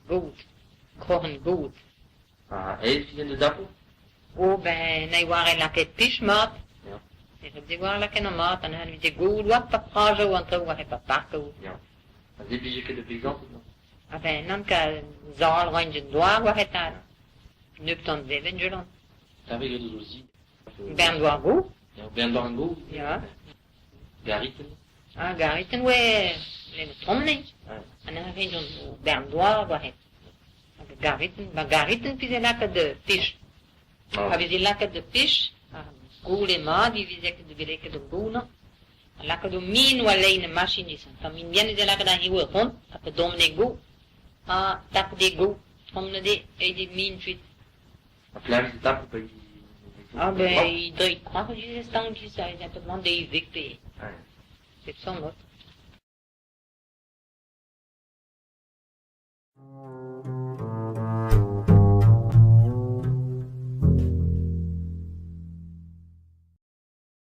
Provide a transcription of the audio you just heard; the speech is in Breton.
God, kroc'hen god. Ha aes 'vije da dapout ? Oh ben ne oare lakaet pich mat. Ya. Ne oar lakaet mat ha neuze 'vije god 'oa 'ba prajoù an traoù aze 'ba parkoù. Ya. Ha se 'blije ket da beizanted neuze ? Ah ben nann kar sal 'raint an douar war e-tal. Nebeut an vevenn Petra 'vez graet eus o zi ? Bern douar go. Ya, bern douar go ? Ya. Garitenn ? Ah garitenn oa tromp anezhi. Ha neuze 'rejont ur bern douar war-hed. Hag ar garitenn, 'ba garitenn 'veze lakaet pich. Pa veze lakaet pich, ar gole mat e veze lakaet ar gounañ, ha lakaet o min war lein ar machin ivez. Un tamm min bihan e veze lakaet aze war ront ha pa domment e go, ha tapet e go, tromp neuze aet e min kuit. Ha pelec'h e veze tapet pa Ah ben e dreid koañv e veze stank dezhi veg pe pep seurt mod.